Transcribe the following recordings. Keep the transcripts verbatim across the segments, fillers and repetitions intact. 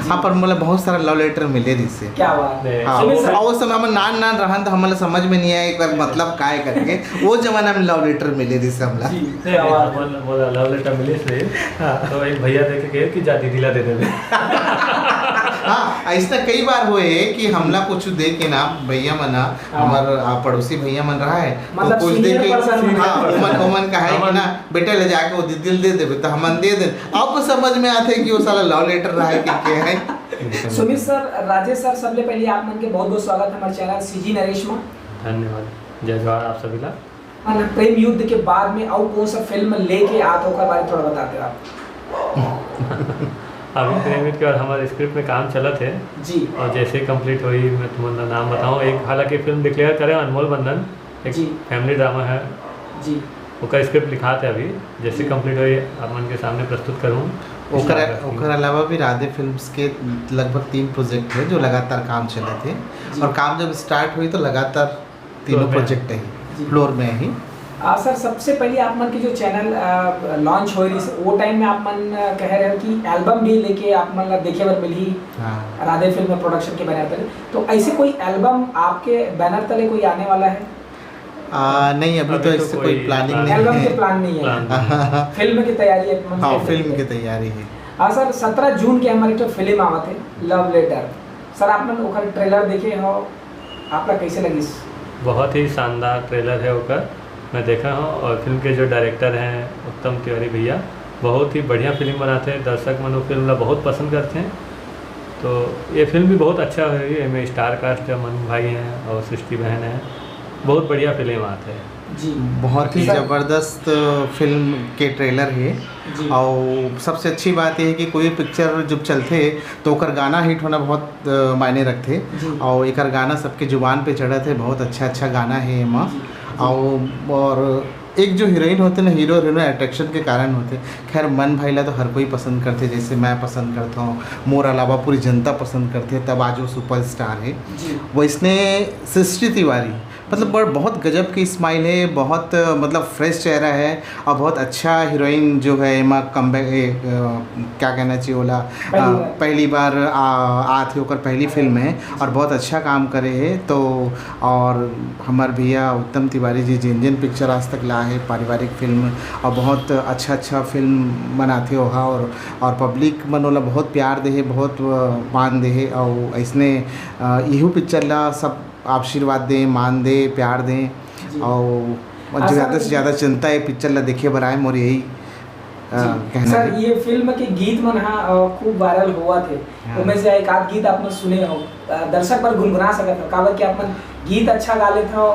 हाँ, पर मोला बहुत सारा लव लेटर मिले रिहिसे। क्या बात है। नहीं, हाँ, समझ और उस समय हमन नान नान रहन, तो हमला समझ में नहीं आए, एक बार मतलब काय करके, वो जमाना में लव लेटर मिले रिहिसे हमला। जी, नहीं, क्या नहीं, बात है। मोला मोला लव लेटर मिले से। तो एक भैया देख के कहे कि जा दीदी ला दे देबे। हाँ, ऐसा कई बार हुए है कि हमला कुछ दे के ना, भैया मन ह, हाँ। हमार आ, पड़ोसी भैया मन रहा है, मतलब कुछ दे senior के, person मन। हाँ, उमन उमन कहा है कि हमन ना, बेटे ले जाके वो दीदी ल दे देबे, तो हमन दे दे। अब समझ में आते कि वो साला लव लेटर रहा है कि क्या है। सुमित सर, राजेश सर, सबले पहले आप मन के बहुत बहुत स्वागत है हमारे चैनल सीजी नरेश में। धन्यवाद। जय जोहार आप सभी ला। और प्रेम युद्ध के बाद में और कौन सा फिल्म लेके आते हो, ओकर बारे में थोड़ा बताते हो आप? अभी प्रेम युद्ध के बाद हमारे स्क्रिप्ट में काम चलत है। जी। और जैसे ही कंप्लीट होई, मैं तुमन ला नाम बताऊँ। एक, हालांकि फिल्म डिक्लेयर करे अनमोल बंधन, एक जी। फैमिली ड्रामा है, जी। ओकर स्क्रिप्ट लिखात है अभी। जैसे जी। कंप्लीट होई, आप मन के सामने प्रस्तुत करूँ। ओकर ओकर अलावा भी राधे फिल्म्स के लगभग तीन प्रोजेक्ट है जो लगातार काम चलत है, जी। और काम जब स्टार्ट हुई तो लगातार तीनों फ्लोर में। प्रोजेक्ट है, जी। फ्लोर में ही। आ, सर, सबसे पहले आप मन के जो चैनल लॉन्च हो रही, वो टाइम में आप मन आ, कह रहे हो कि एल्बम भी लेके आप मन ला देखे बर मिलही हाँ। राधे फिल्म प्रोडक्शन के बैनर तले। तो ऐसे कोई एल्बम आपके बैनर तले कोई आने वाला है? आ, नहीं, अभी अभी तो तो इससे कोई कोई प्लानिंग plan नहीं एल्बम है। के प्लान नहीं है। प्लान फिल्म की तैयारी है, मतलब, हाँ, कैसे? फिल्म की तैयारी है। हाँ सर, सत्रह जून के हमारी तो फिल्म आवत है लव लेटर। सर, आप मन ओकर ट्रेलर देखे हो, आपका कैसे लगिस? बहुत ही शानदार ट्रेलर है ओकर, मैं देखा हूँ। और फिल्म के जो डायरेक्टर हैं उत्तम तिवारी भैया, बहुत ही बढ़िया फिल्म बनाते हैं। दर्शक मन वो फिल्म ला बहुत पसंद करते हैं। तो ये फिल्म भी बहुत अच्छा है। एमे स्टार कास्ट है, मनु भाई हैं और सृष्टि बहन है। बहुत बढ़िया फिल्म आते हैं। जी। बहुत ही सर। ज़बरदस्त फिल्म के ट्रेलर है। जी। और सबसे अच्छी बात यह है कि कोई पिक्चर जब चलते तो ओकर गाना हिट होना बहुत अ, मायने रखते। जी। और एकर गाना सबके जुबान पे चढ़त है, बहुत अच्छा अच्छा गाना है एमा। जी। और और एक जो हीरोइन होते ना, हीरो हीरोइन अट्रैक्शन के कारण होते। खैर, मन भाई ला तो हर कोई पसंद करते, जैसे मैं पसंद करता हूँ, मोर अलावा पूरी जनता पसंद करते, तब आज वो सुपरस्टार है। जी। वैसने सृष्टि तिवारी, मतलब बड़ बहुत गजब की स्माइल है, बहुत मतलब फ्रेश चेहरा है, और बहुत अच्छा हीरोइन जो है एमा कम, क्या कहना चाहिए, ओला पहली अ, बार। पहली बार आ, आत हे, ओकर पहली फिल्म है और बहुत अच्छा काम करे है। तो और हमार भैया उत्तम तिवारी जी जेन जेन पिक्चर आज तक ला है, पारिवारिक फिल्म, और बहुत अच्छा अच्छा फिल्म बनाते ओहा, और और पब्लिक मन ओला बहुत प्यार दे है, बहुत अ, मान दे है। और ऐसने अ, इहू पिक्चर ला सब आशीर्वाद दें, मान दें, प्यार दें। जी। और हाँ, ज़्यादा सर। से ज़्यादा जनता ये पिक्चर ला देखे बर आए, मोर यही अ, जी। कहना सर, है। ये फिल्म के गीत मन हा अ, खूब वायरल होवत हे। हाँ। उनमें से एक आध गीत आप मन सुने हो, अ, दर्शक बर गुनगुना सकत हो, काबर कि आप मन गीत अच्छा गा लेत हो,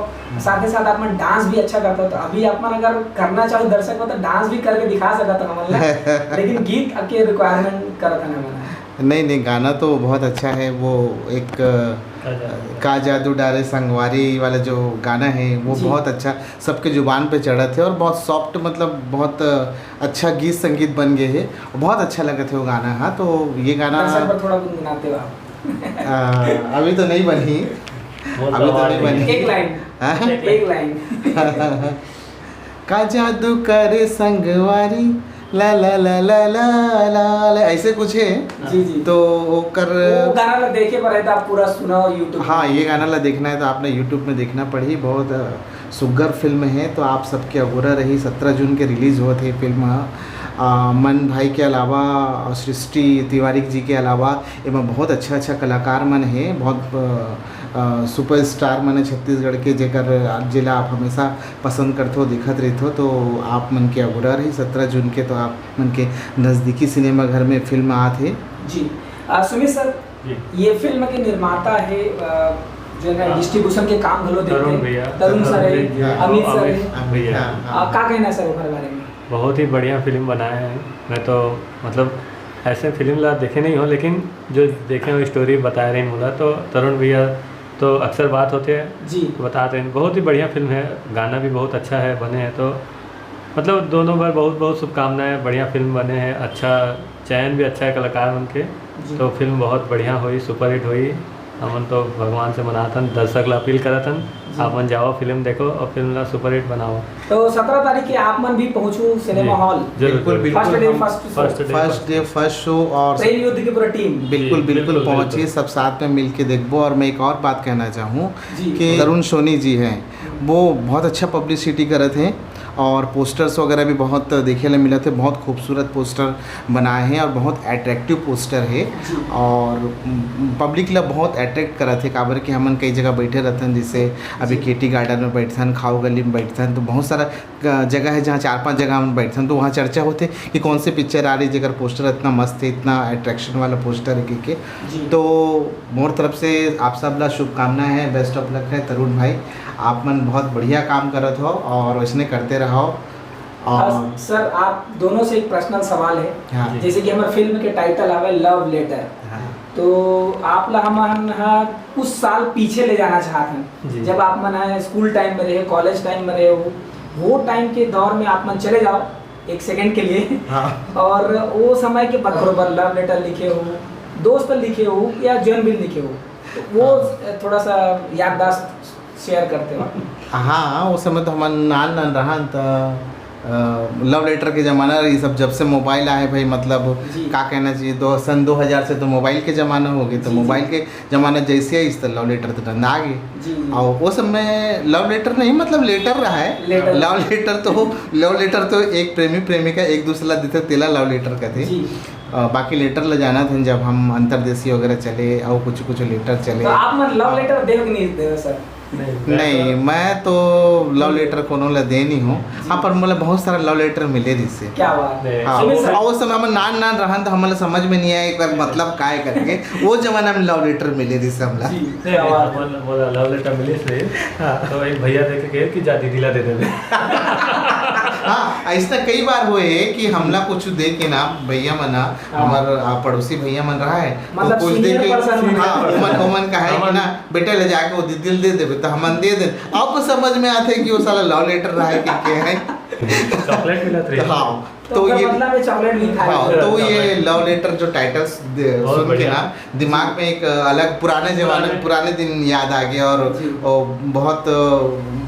साथ ही साथ आप मन डांस भी अच्छा करत हो। तो अभी आप मन अगर करना चाहो दर्शक बर, तो डांस भी करके दिखा सकत हो हमन ला, लेकिन गीत के रिक्वायरमेंट करत हन हमन। नहीं नहीं, गाना तो बहुत अच्छा है। वो एक अ, का जादू। का जादू डारे संगवारी वाला जो गाना है, वो जी। बहुत अच्छा, सबके जुबान पे चढ़त है और बहुत सॉफ्ट, मतलब बहुत अ, अच्छा गीत संगीत बन गए है। बहुत अच्छा लगत है वो गाना। हाँ, तो ये गाना दर्शक बर थोड़ा गुनगुनाते हो आप। अ, अभी तो नहीं बनी, वो तो अभी तो आवाज नहीं नहीं। बनी। एक लाइन, हाँ? एक लाइन। का जादू करे संगवारी, ला ला ला ला ला ला ला, ऐसे कुछ है। जी, जी। तो ओकर वो गाना ला देखे बर है तो आप पूरा सुनाओ YouTube। हाँ, ये गाना ला देखना है तो आपने YouTube में देखना पड़ही। बहुत अ, सुग्घर फिल्म है, तो आप सबके अगोरा रही। सत्रह जून के रिलीज होत है फिल्म ह। अ, मन भाई के अलावा और सृष्टि तिवारी जी के अलावा एमा बहुत अच्छा अच्छा कलाकार मन है, बहुत अ, अ, सुपरस्टार मन है छत्तीसगढ़ के, जेकर जेला आप हमेशा पसंद करथो, देखत रहिथो। तो आप मन के अगोरा रही सत्रह जून के, तो आप मन के नज़दीकी सिनेमा घर में फिल्म आत है। जी। आ, सुमित सर, जी। ये फिल्म के निर्माता है, आ, जो है हाँ। डिस्ट्रीब्यूशन के काम घलो देखते तरुण हैं। भैया। तरुण सर है, भैया, अमित और सर अमित है। भैया। हाँ, आ, का कहना है सर ओकर बारे में? बहुत ही बढ़िया फिल्म बनाए हैं। मैं तो मतलब ऐसे फिल्म ला देखे नहीं हो, लेकिन जो देखे हो, स्टोरी बताए रहे मोला, तो तरुण भैया तो अक्सर बात होते हैं, जी। बताते हैं। बहुत ही बढ़िया फिल्म है, गाना भी बहुत अच्छा है, बने हैं। तो मतलब दोनों बार बहुत बहुत शुभकामनाएं, बढ़िया फिल्म बने हैं, अच्छा चयन भी अच्छा है कलाकार मन के। जी। तो फिल्म बहुत बढ़िया हुई, सुपरहिट हुई। हमन तो भगवान से मनाथन, दर्शक ला अपील करथन आप मन जाओ, फिल्म देखो और फिल्म ला सुपरहिट बनाओ। तो सत्रह तारीख के आप मन भी पहुंचू सिनेमा जी, हॉल। जरूर, बिल्कुल, जरूर। बिल्कुल। फर्स्ट डे हम first show. First day first day first show और प्रेम युद्ध की पूरी टीम। बिल्कुल जी, बिल्कुल बिल्कुल, पहुंचिए, बिल्कुल। सब साथ में मिलके देखबो। और मैं एक और बात कहना चाहूँ जी। कि तरुण सोनी जी हैं, वो बहुत अच्छा पब्लिसिटी करत हैं और पोस्टर्स वगैरह भी बहुत देखे ला मिलत हे। बहुत खूबसूरत पोस्टर बनाए हैं और बहुत अट्रैक्टिव पोस्टर है। जी। और पब्लिक ला बहुत अट्रैक्ट करत है, काबर कि हमन कई जगह बैठे रहथन, जैसे अभी जी। केटी गार्डन में बैठथन, खाऊ गली में बैठथन, तो बहुत सारा ग- जगह है जहाँ चार पांच जगह हम बैठथन, तो वहाँ चर्चा होथे कि कौन से पिक्चर आ रही जेकर पोस्टर इतना मस्त है, इतना अट्रैक्शन वाला पोस्टर है के, के। जी। तो मोर तरफ से आप सब ला शुभकामनाएं हैं, बेस्ट ऑफ लक है तरुण भाई, आप मन बहुत बढ़िया काम करत हो और वैसने करते रहो। और बस सर, आप दोनों से एक पर्सनल सवाल है। हाँ। जी। जैसे कि हमारे फिल्म के टाइटल आवे लव लेटर, हाँ। तो आप ला हमन ह कुछ साल पीछे ले जाना चाहत हन, जी। जब आप मन ह स्कूल टाइम में रहे, कॉलेज टाइम में रहे हो, वो टाइम के दौर में आप मन चले जाओ एक सेकंड के लिए हाँ। और वो समय के बाद बरोबर लव लेटर लिखे हो, दोस्त लिखे हो या जौन भी लिखे हो, तो वो हाँ। थोड़ा सा याददाश्त शेयर करते हो। हाँ, वो समय तो हमन नान नान रहन त लव लेटर के जमाना रही सब। जब से मोबाइल आए भाई, मतलब जी। का कहना चाहिए, दो सन दो हज़ार से तो मोबाइल के जमाना हो गए, तो जी, जी। मोबाइल के जमाना जैसे आइस तो लव लेटर तो डंडा आ गए। जी, जी। और वो समय लव लेटर नहीं, मतलब लेटर रहा है। लेटर। लव लेटर तो लव लेटर तो एक प्रेमी प्रेमिका एक दूसरे ला देथे, तेला लव लेटर कहथे। जी। अ, बाकी लेटर ले जाना था जब हम अंतरदेशी वगैरह चले और कुछ कुछ लेटर चले। तो आप मन लव लेटर देव कि नहीं देव सर? नहीं, मैं तो लव लेटर कोनो ला दे नहीं हूँ। हाँ, पर मोला बहुत सारा लव लेटर मिले रिसे। क्या बात है। नहीं। हाँ, सुमित वो, सर। और उस समय हम नान नान रहन तो हमला समझ में नहीं आया एक बार मतलब काय करके। वो जमाना में लव लेटर मिले रिसे हमला। जी, नहीं, क्या बात है। मोला मोला लव लेटर मिलिस रही। हाँ। तो एक भैया देख के कहे कि जा दीदी ला दे देबे। हाँ, ऐसा कई बार हुए है कि हमला कुछ दे के ना भैया मन, हाँ। हमार आ, पड़ोसी भैया मन रहा है, मतलब कुछ दे senior के, person। हाँ, ओमन ओमन कहा है कि हमन ना बेटा ले जाके वो दीदी ल दे देबे, तो हमन दे दे। अब कुछ समझ में आते कि वो साला लव लेटर रहा है कि क्या है। चॉकलेट मिलत रही। हाँ, तो तो ओकर ये बदला में चॉकलेट भी खाए। हाँ, तो ये लव लेटर जो टाइटल्स दे- बहुत सुन के बढ़िया। ना दिमाग में एक अलग पुराने जमाने पुराने- पुराने दिन याद आ गया और जी। वो बहुत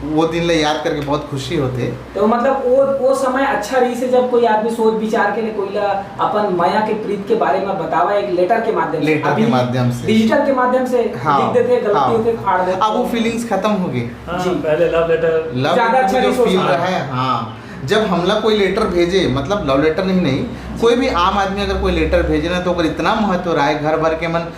वो दिन ले याद करके बहुत खुशी होते। तो मतलब वो वो समय अच्छा रही से जब कोई आदमी सोच विचार के लिए कोई ला अपन माया के प्रीत के बारे में बतावा एक लेटर के माध्यम से। लेटर के अभी माध्यम से। डिजिटल के माध्यम से हाँ, लिख देते, गलती हाँ। होते, फाड़ देते। अब वो फीलिंग्स खत्म हो गई। हाँ, जी। पहले लव लेटर लव ज्यादा लेटर अच्छा में जो रिसोर्स फील होता रहा है। है, हाँ, जब हमला कोई लेटर भेजे, मतलब लव लेटर नहीं नहीं, कोई भी आम आदमी अगर कोई लेटर भेजे ना तो ओकर इतना महत्व रहा है, घर भर के मन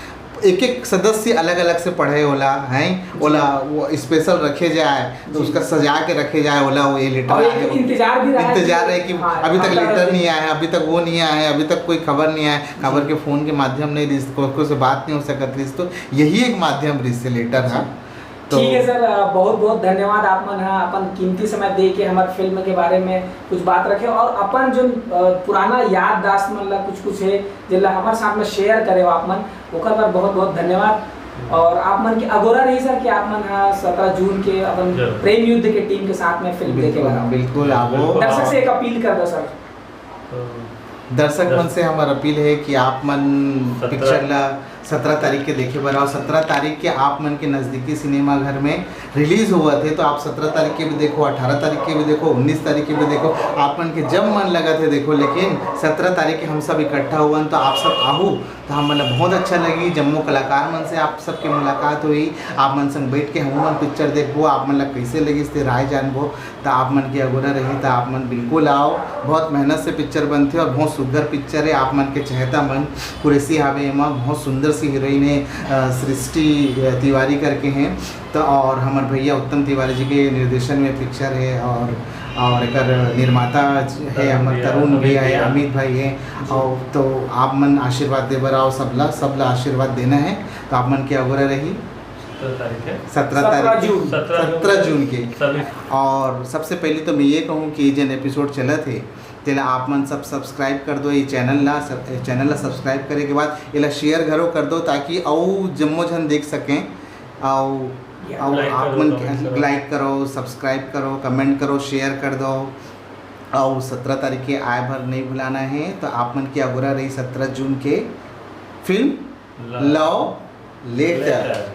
एक एक सदस्य अलग अलग से पढ़े होला है, ओला वो स्पेशल रखे जाए, तो जी। उसका सजा के रखे जाए, ओला वो ये लेटर और आए एक हो। इंतजार भी रहा है इंतजार कि रहे कि हाँ, अभी तक अगला लेटर दिन। नहीं आया है, अभी तक वो नहीं आया है, अभी तक कोई खबर नहीं आया है, खबर के फोन के माध्यम नहीं रिस, को, को से बात नहीं हो सकत रिस, तो यही एक माध्यम रिस से लेटर है। तो ठीक है सर, अ, बहुत बहुत धन्यवाद आप मन हा अपन कीमती समय दे के हमारे फिल्म के बारे में कुछ बात रखे और अपन जो अ, पुराना याददाश्त मन ला कुछ कुछ है जिला हमारे साथ में शेयर करे हो आप मन, ओकर बर बहुत बहुत धन्यवाद। और आप मन के अगोरा रही सर कि आप मन हा सत्रह जून के अपन जरूर। प्रेम युद्ध के टीम के साथ में फिल्म देखे बिल्कुल, वाला हो। बिल्कुल आओ। बिल्कुल। दर्शक से एक अपील कर दो सर। तो दर्शक दर्शक- मन से हमार अपील है कि आप मन सत्रह। पिक्चर ला सत्रह तारीख के देखे बर आओ। सत्रह तारीख के आप मन के नजदीकी सिनेमा घर में रिलीज हुआ थे, तो आप सत्रह तारीख के भी देखो, अठारह तारीख के भी देखो, उन्नीस तारीख के भी देखो। आप मन के जब मन लगा थे देखो, लेकिन सत्रह तारीख के हम सब इकट्ठा हुआ तो आप सब आहू तो हमन ला बहुत अच्छा लगी। जम्मो कलाकार मन से आप सबके मुलाकात हुई, आप मन संग बैठ के हम मन पिक्चर देखबो, आप मन ला कैसे लगिस ते राय जानबो। तो आप मन के अगोरा रही तो आप मन बिल्कुल आओ। बहुत मेहनत से पिक्चर बनथे और बहुत सुघर पिक्चर है। आप मन के चहेता मन कुरेसी हावे एमा, बहुत सुंदर सी हीरोइन है, अ, सृष्टि तिवारी करके हैं। तो और हमारे भैया उत्तम तिवारी जी के निर्देशन में पिक्चर है और और एकर निर्माता है तरुण हमारे भैया, तरुण अमित भैया है, भैया। अमित भाई है। और तो आप मन आशीर्वाद दे बर आओ, सबला सबला आशीर्वाद देना है। तो आप मन के अगोरा रही सत्रह तारीख है। सत्रह सत्रह तारीख जून। सत्रह जून। सत्रह जून के। सभी और सबसे पहले तो मैं ये कहूँ कि जेन एपिसोड चलत हे तेला आप मन सब सब्सक्राइब कर दो ये चैनल ला। सब चैनल ला सब्सक्राइब करे के बाद एला शेयर घलो कर दो, ताकि अउ जम्मो झन देख सकें। अउ या। अउ लाइक आप करो, मन कमेंट करो। लाइक करो, सब्सक्राइब करो, कमेंट करो, शेयर कर दो। अउ सत्रह तारीख के आए भर नहीं भुलाना है। तो आप मन के अगोरा रही सत्रह जून के फिल्म लव लव लेटर। लेटर।